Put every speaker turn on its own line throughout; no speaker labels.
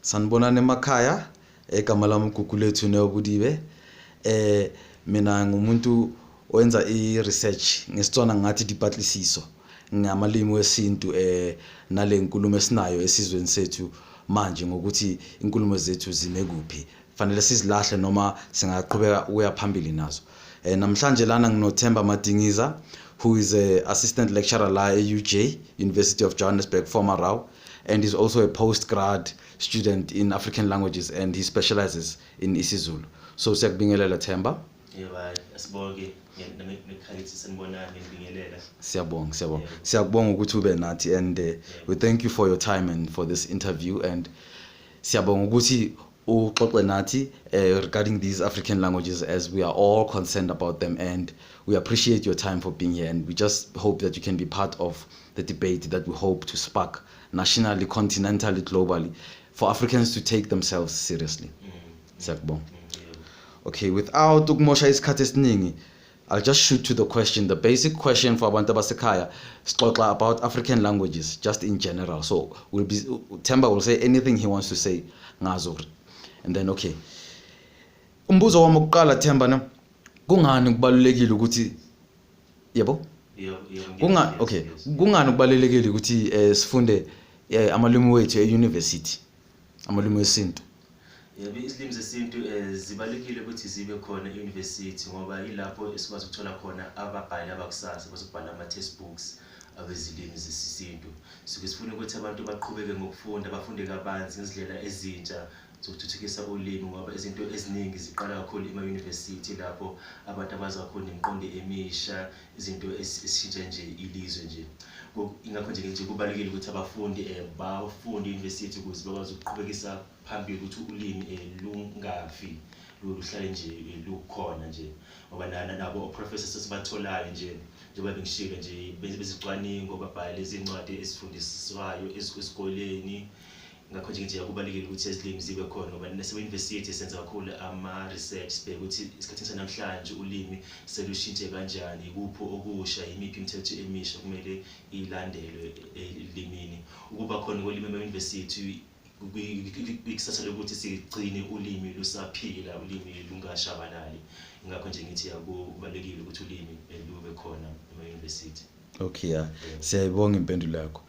Sanibonani emakhaya, igama lami uGugulethu Neo Bodibe. Mina ngumuntu owenza i-research, ngesiTswana ngathi dipatlisiso ngamalimi wesintu nale nkulumo esinayo esizweni sethu manje ngokuthi inkulumo zethu zime kuphi, fanele sizilahle noma singaqhubeka ukuya phambili nazo. Namhlanje lana nginoThemba Madingiza, who is a assistant lecturer la e-UJ, University of Johannesburg, former RAU, and is also a postgrad student in African languages, and he specializes in isiZulu. So siyakubingelela, Themba.
Yebo, hayi, asibonge nekhayithi, sanibonani, ngibingelela.
Siyabonga, siyabonga. Siyakubonga ukuthi ube nathi and we thank you for your time and for this interview, and siyabonga ukuthi uxoxe nathi regarding these African languages, as we are all concerned about them, and we appreciate your time for being here, and we just hope that you can be part of the debate that we hope to spark nationally, continentally, globally, for Africans to take themselves seriously. Siyakubonga.
Yebo.
Okay, without ukumosha isikhathi esiningi, I'll just shoot to the question, the basic question for abantu abasekhaya. Sixoxa about African languages just in general. So we'll be Themba will say anything he wants to say ngazo. And then, okay. Umbuzo wami wokuqala, Themba, ne, kungani kubalulekile ukuthi, yebo?
Yebo.
Kunga
Yes.
Okay, kungani kubalulekile ukuthi sifunde amalimi wethu e-university? Amalimi wesintu.
Yebo, izilimi zesintu zibalulekile ukuthi zibe khona e-university ngoba yilapho esikwazi ukuthola khona ababhali abakusasa bazobhala ama-textbooks abezilimi zesintu. Suke sifuna ukuthi abantu baqhubeke ngokufunda, bafunde kabanzi ngezindlela ezintsha zokuthuthukisa ulimi, ngoba izinto eziningi ziqala kakhulu ema-university, lapho abantu abazi kakhulu nemiqondo emisha, izinto esishintsha nje ilizwe nje. Ingakho nje kubalulekile ukuthi abafundi bafunde e-university ukuze bakwazi ukuqhubekisa phambili ukuthi ulimi lungafi, luhlale nje lukhona nje, ngoba nabo o-professors esibatholayo nje, njengoba bengishilo nje, benze bezicwaningo, babhale izincwadi ezifundiswayo esikoleni. Ngakho nje kubalulekile ukuthi ezilimi zibe khona, ngoba nasema-university senza kakhulu ama-research, sibheke ukuthi esikhathini sanamhlanje ulimi selushintshe kanjani, ikuphi okusha, yimiphi imithetho emisha kumele ilandelwe elimini. Ukuba khona kolimi ema-university kwikusasa lokuthi sigcine ulimi lusaphila, ulimi lungashabalali. Ingakho nje ngithi kubalulekile ukuthi ulimi lube khona ema-university.
Okay, ya. Siyayibonga impendulo yakho.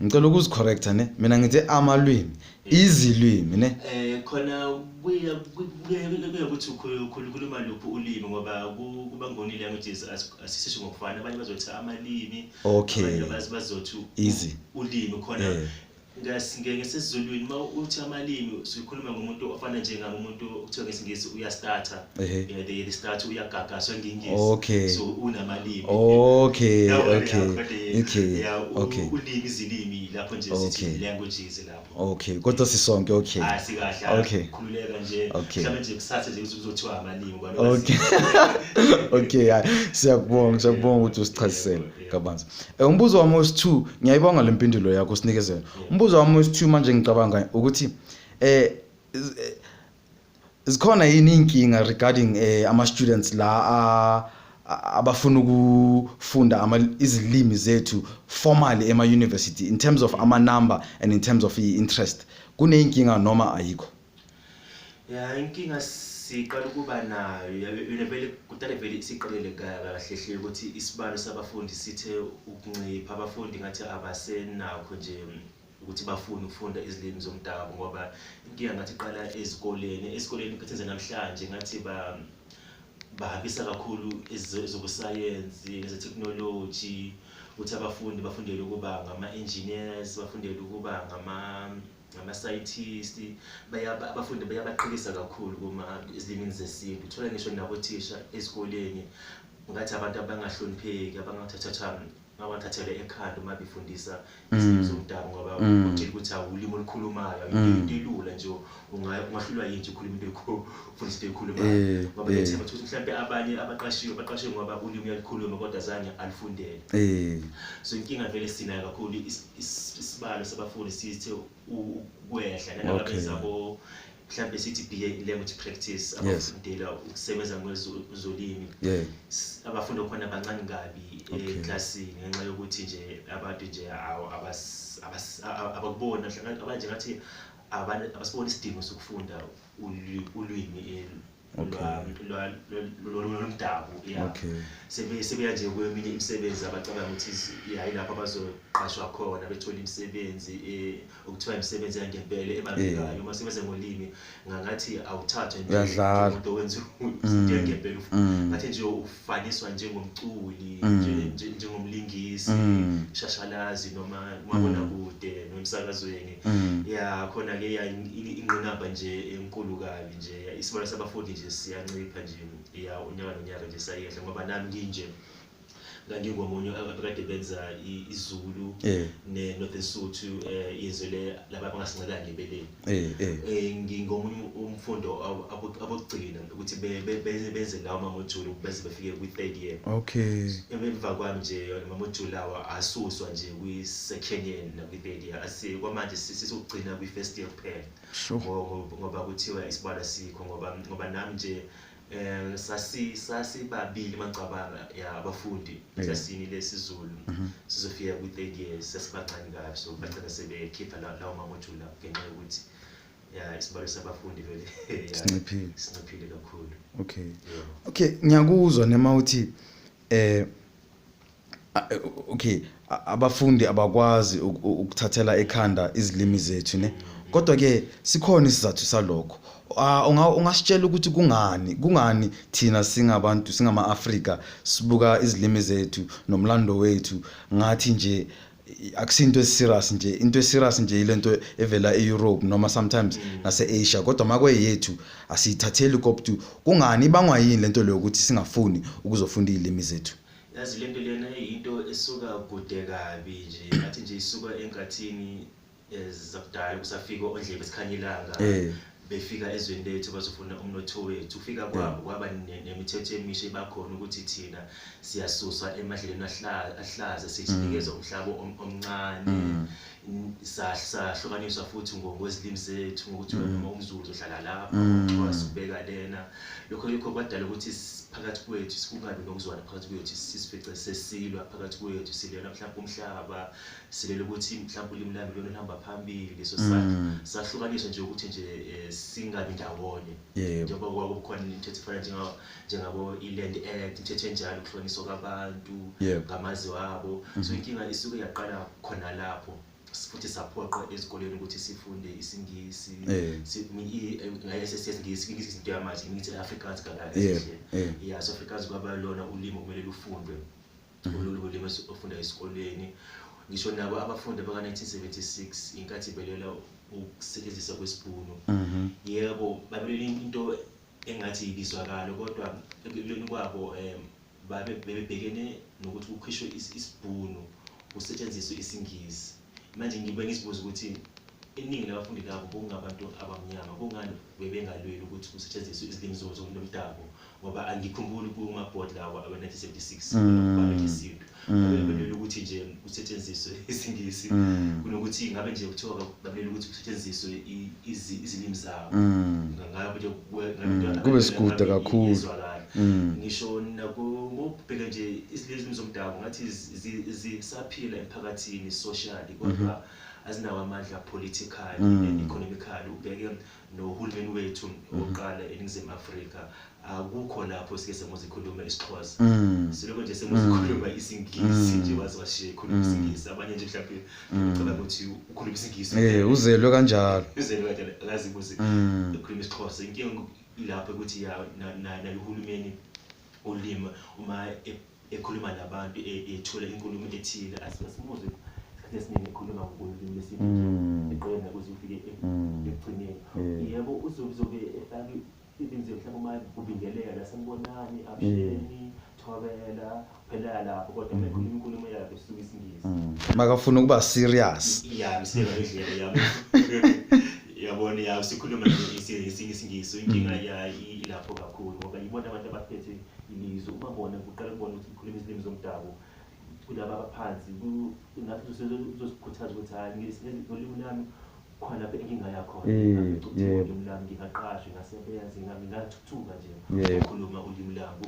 Ngicela ukuzicorrecta, ne. Mina ngithi amalwimi, izilwimi, ne.
Khona kuya ukuthi ukhuluma luphi ulimi, ngoba kuba ngoni languages asisisho ngokufana. Abanye bazothi amalimi, abanye bazothi
Easy.
ulimi khona. NgesiZulwini uma uthi amalimi usukhuluma ngomuntu ofana njengami, umuntu okuthiwa ngesiNgisi uyastutter. Yeah, the stutter, uyagagaswa ngeNgisi. So unamalimi. Yabona, yeah, kodwa, yeah, ulimi, izilimi lapho nje sithi languages lapho.
Okay, kodwa sisonke okay.
Hayi, sikahle. Khululeka nje. Mhlawumbe nje kusasa nje kuzothiwa amalimi ngoba
Okay, hayi, siyakubonga, siyakubonga ukuthi usichazisele kabanzi. Umbuzo wami wesi-2, ngiyayibonga le mpendulo yakho osinikeze yona. Umbuzo wami wesi-2 manje, ngicabanga ukuthi zikhona yini inkinga regarding ama students la abafuna ukufunda izilimi zethu formally ema university, in terms of ama number and in terms of i-interest, kuneyinkinga noma ayikho?
Ya, inkinga siqala ukuba nayo yona vele kudala, vele siqalele kahle hle ukuthi isibalo sabafundi sithe ukuncipha. Abafundi ngathi abasenakho nje ukuthi bafune ukufunda izilimi zomdabu, ngoba inkinga ngathi iqala ezikoleni. Esikoleni khathini namhlanje ngathi bahambisa kakhulu ezobusayensi nezeteknoloji, ukuthi abafundi bafundele ukuba ngama-engineers, bafundele ukuba ngama-scientist. Abafundi bayabaqhelisa kakhulu kuma ezilimini zesintu. Uthola ngisho nabothisha ezikoleni ngathi abantu abangahlonipheki, abangathatha abangathathelwe ekhanda uma befundisa izilimi zomdabu, ngoba utshela ukuthi awulimi olukhulumayo, into elula nje, ungahlulwa yini nje ukhuluma into ufundisa into ekhulumayo? Ngoba ngiyethemba ukuthi mhlawumbe abanye abaqashiwe baqashiwe ngoba ulimi uyalikhuluma kodwa zange alufundele. So inkinga vele sinayo kakhulu, isibalo sabafundi sithe ukwehla nalaba mhlawumbe sithi BA in language practice, abafundela ukusebenza ngezolimi. Abafundi khona bancane kabi eklasini ngenxa yokuthi nje abantu nje abakubona abanje ngathi. Abasiboni isidingo sokufunda ulwimi lomdabu, yeah. Sebeya nje kweminye imisebenzi abacabanga ukuthi yilapho abazoqashwa khona, bethole imisebenzi okuthiwa imisebenzi yangempela ebambekayo. Uma sebenza ngolimi ngangathi awuthathwa nje wenza into yangempela, ngathi nje ufaniswa njengomculi, njengomlingisi, shashalazi noma umabonakude noma emsakazweni. Ya khona-ke ingqinamba nje enkulu kabi nje, isibalo sabafundi nje siyancipha nje, ya unyaka nonyaka nje sayehla, ngoba nami nginje ngangingomunye abakade benza isiZulu ne-Northern Sotho, izwe le laba abangasincelanga ebeleni. Ngingomunye umfundo abokugcina ukuthi benze lawo ma-module beze befike kwi-third year. Emva kwami nje ama-module lawa asuswa nje kwi-second year nakwi-third year, kwamanje sisokugcina kwi-first year kuphela. Ngoba kuthiwa isibalo asikho, ngoba nami nje sasibabili mangicabanga ya abafundi eklasini lesiZulu sizofika kwi-third year, sasibancane kabi, so bagcina sebekhipha lawo ma-module ngenxa yokuthi ya isibalo sabafundi vele
sinciphile,
sinciphile kakhulu.
Okay, ngiyakuzwa nema uthi okay, abafundi abakwazi ukuthathela ekhanda izilimi zethu ne, kodwa ke sikhona isizathu salokho. Ungasitshela ukuthi kungani thina singabantu singama-Afrika sibuka izilimi zethu nomlando wethu ngathi nje akusinto eserious nje, into eserious nje ilento evela e-Europe noma sometimes nase-Asia, kodwa makweyethu asiyithatheli koptu. Kungani, ibangwa yini lento leyo ukuthi singafuni ukuzofunda izilimi zethu?
Yazi lento lena into esuka kude kabi nje, ngathi nje isuka enkathini zakudala kusafika ondlebe esikhanyilanga, befika ezweni lethu bazofuna umnotho wethu. Ufika kwabo kwaba nemithetho emisha ebakhona ukuthi thina siyasuswa emadlelweni ahlaza, sinikezwa umhlaba omncane, sahlukaniswa futhi ngokwezilimi zethu, ngokuthi noma umZulu uzohlala lapha, umXhosa ubeka lena. Lokho yikho kwadala ukuthi phakathi kwethu sikungabi nokuzwana phakathi kwethu, sisifice sesilwa phakathi kwethu, silwela mhlawumbe umhlaba, silwela ukuthi mhlawumbe ulimi lami lona luhamba phambili. So sahlukaniswa nje ukuthi nje singabi ndawonye, njengoba kwakukhona imithetho efana njengabo i-Land Act, imithetho enjalo, ukuhlukaniswa kwabantu ngamazwe abo. So inkinga isuke yaqala khona lapho, futhi saphoqwa ezikoleni ukuthi sifunde isiNgisi, isiNgisi into yamanje ngithi Afrikaans kahle. Yeah, so Afrikaans kwaba lona ulimi kumele lufundwe, ulimi ofunda esikoleni. Ngisho nabo abafundi baka-1976 inkathi belela ukusetshenziswa kwesibhunu, yebo babelela into engathi ibizwakala, kodwa ekulweni kwabo babe bebhekene nokuthi kukhishwe isibhunu kusetshenziswe isiNgisi. Manje ngibe ngisibuza ukuthi iningi labafundi labo kungabantu abamnyama, kungani bebengalweli ukuthi kusetshenziswe izilimi zomdabu? Ngoba angikhumbuli kuma-board lawo awe-1976 kubhalwe ngesintu, babelwela ukuthi nje kusetshenziswe isiNgisi kunokuthi ngabe nje kuthiwa babelwela ukuthi kusetshenziswe izilimi zabo. Ngabe nje
kube sikude kakhulu.
Ngisho nakubheka nje izilimi zomdabu ngathi zisaphila emphakathini socially, kodwa azinawo amandla politically and economically. Ubheke nohulumeni wethu oqala eNingizimu Afrika, akukho lapho sike semuze ikhuluma isiXhosa, silokho nje semuze ikhuluma isiNgisi nje, waze washiya ikhuluma isiNgisi. Abanye nje mhlawumbe ucabanga ukuthi ukhuluma isiNgisi,
uzelwe kanjalo,
uzelwe kanjalo, akazibuze ukhuluma isiXhosa. Inkinga ilapho ukuthi nayo uhulumeni ulimi uma ekhuluma nabantu ethula inkulumo ethile, asimuze isikhathi esiningi ekhuluma ngolimi lwesintu eqela ukuze ufike ekugcineni. Yebo, uzobe efake izilimi mhlawumbe uma kubingelela, sanibonani, avuxeni, thobela, phela lapho, kodwa uma ekhuluma inkulumo yakhe usuke isiNgisi.
Makafuna ukuba serious.
Ya, mseka indlela yami. Yabona ya sikhuluma isiNgisi, inkinga ya ilapho kakhulu, ngoba ibona abantu abaphethe ilizwe. Uma bona kuqala kubona ukuthi ukhuluma izilimi zomdabu kulaba abaphansi, ngathi uzosikhuthaza ukuthi hayi ngolimi lami khona lapho engingaya khona, ngolimi lami ngingaqashwa, ngingasebenza, ngingathuthuka nje ukukhuluma ulimi lami.